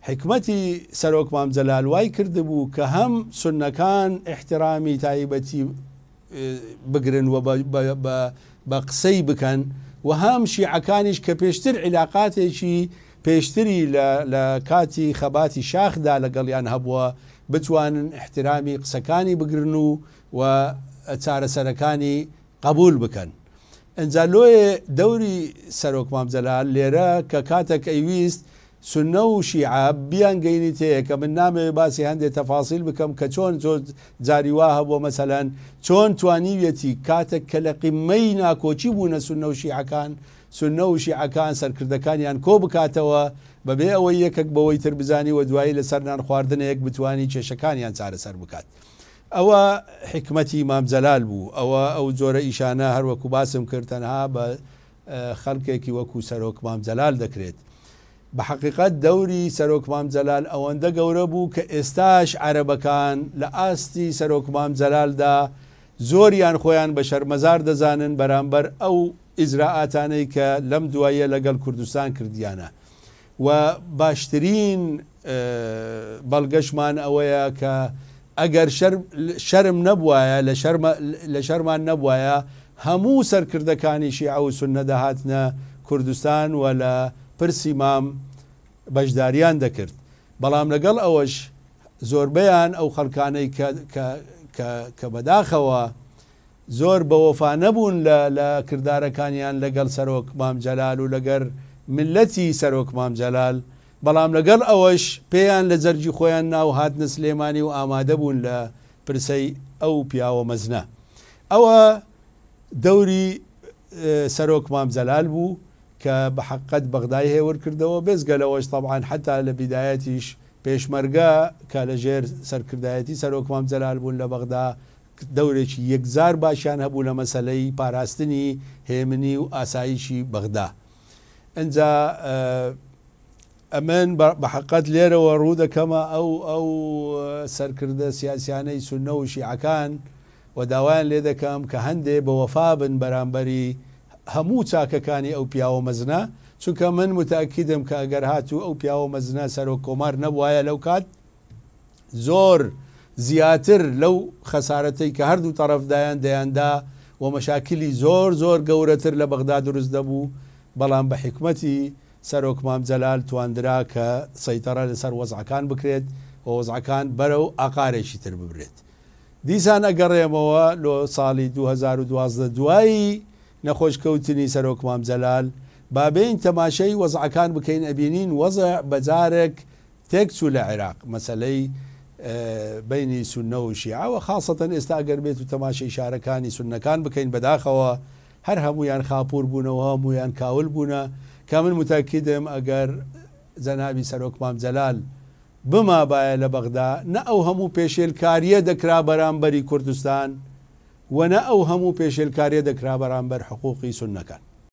حیکمەتی سەرۆک مام جەلال وای کردبوو کە هەم سوننەکان ئیحترامی تایبەتی بگرن و بە قسەی بکەن و هەم شیعەکانیش کە پێشتر عیلاقاتێکی پێشتری لە کاتی خەباتی شاخدا لەگەڵیان هەبووە بتوانن ئیحترامی قسەکانی بگرن و و چارەسەرەکانی قەبوول بکەن. ئنجا لۆیێ دەوری سەرۆک مام جەلال لێرە کە کاتەک ئەیویست سوننە و شیعە بیانگەینیتەیە کە من نامەوێ باسی هەندێ تەفاسیل بکەم کە چۆن زۆر جاری وا هەبووە مەسەلەن چۆن توانیویەتی کاتەک کە لە قیممەی ناکۆکی بوونە سوننە و شیعەکان سوننە و شیعەکان سەرکردەکانیان کۆ بکاتەوە بەبێ ئەوەی یەکەک بەوەی تر بزانی و دوایی لەسەر نان خواردنێک بتوانی کێشەکانیان چارەسەر بکات. ئەوە حیکمەتی مام جەلال بوو، ئەوە ئەو جۆرە ئیشانە هەر وەکو باسم کرد تەنها بە خەڵکێکی وەکو سەرۆک مام جەلال دەکرێت. بە حەقیقەت دەوری سەرۆک مام جەلال ئەوەندە گەورە بوو کە ئێستاش عەرەبەکان لە ئاستی سەرۆک مام جەلالدا زۆریان خۆیان بە شەرمەزار دەزانن بەرامبەر ئەو ئیجرائاتانەی کە لەم دواییە لەگەڵ کوردستان کردیانە و باشترین بەڵگەشمان ئەوەیە کە ئەگەر شەرم نەبوایە لە شەرمان نەبوایە هەموو سەرکردەکانی شیعە و سوننە دەهاتنە کوردستان و لە پرسی مام بەشداریان دەکرد بەڵام لەگەڵ ئەوەش زۆربەیان ئەو خەڵکانەی کە بەداخەوە زۆر بەوەفا نەبوون لە لە کردارەکانیان لەگەڵ سەرۆک مام جەلال و لەگەر میللەتی سەرۆک مام جەلال، بەڵام لەگەڵ ئەوەش پێیان لە جەرگی خۆیان نا و هاتنە سلێمانی و ئامادە بوون لە پرسەی ئەو پیاوە مەزنە. ئەوە دەوری سەرۆک مام جەلال بوو کە بە حەققەت بەغدای هێور کردەوە، بێجگە لەوەش تەبعەن حەتا لە بیدایەتیش پێشمەرگە کە لە ژێر سەرکردایەتی سەرۆک مام جەلال بوون لە بەغدا دەورێکی یەکجار باشیان هەبوو لە مەسەلەی پاراستنی هێمنی و ئاسایشی بەغدا. ئنجا ئەمن بە حەقەت لێرەوە ڕوو دەکەمە ئەو ئەو سەرکردە سیاسیانەی سوننە و شیعەکان و داوایان لێ دەکەم کە هەندێ بە وەفا بن بەرامبەری هەموو چاکەکانی ئەو پیاوە مەزنە، چونکە من موتەئەکیدم کە ئەگەر هاتوو ئەو پیاوە مەزنە سەرۆک کۆمار نەبوایە لەو کات، زۆر زیاتر لەو خەسارەتەی کە هەردوو تەڕەف دایان دەیاندا و مەشاکیلی زۆر زۆر گەورەتر لە بەغدا دروست دەبوو، بەڵام بە حیکمەتی سەرۆک مام جەلال تواندرا کە سەیتەڕە لەسەر وەزعەکان بکرێت و وەزعەکان بەرەو ئاقارێکی تر ببرێت. دیسان ئەگەڕێمەوە لۆ ساڵی 2012 دوایی نەخۆش کەوتنی سەرۆک مام جەلال، با بێین تەماشای وەزعەکان بکەین ئەبینین وەزع بەجارێک تێک چوو لە عێراق مەسەلەی بەینی سوننە و شیعە وە خاسەتەن ئێستا ئەگەر بێت و تەماشەی شارەکانی سوننەکان بکەین بەداخەوە هەر هەموویان خاپوور بوونە و هەموویان کاول بوونە کە من متەکیدم ئەگەر جەنابی سەرۆک مام جەلال بمابایە لە بەغدا نە ئەو هەموو پێشێلکاریە دەکرا بەرامبەری کوردستان و نە ئەو هەموو پێشێلکاریە دەکرا بەرامبەر حقوقی سوننەکان.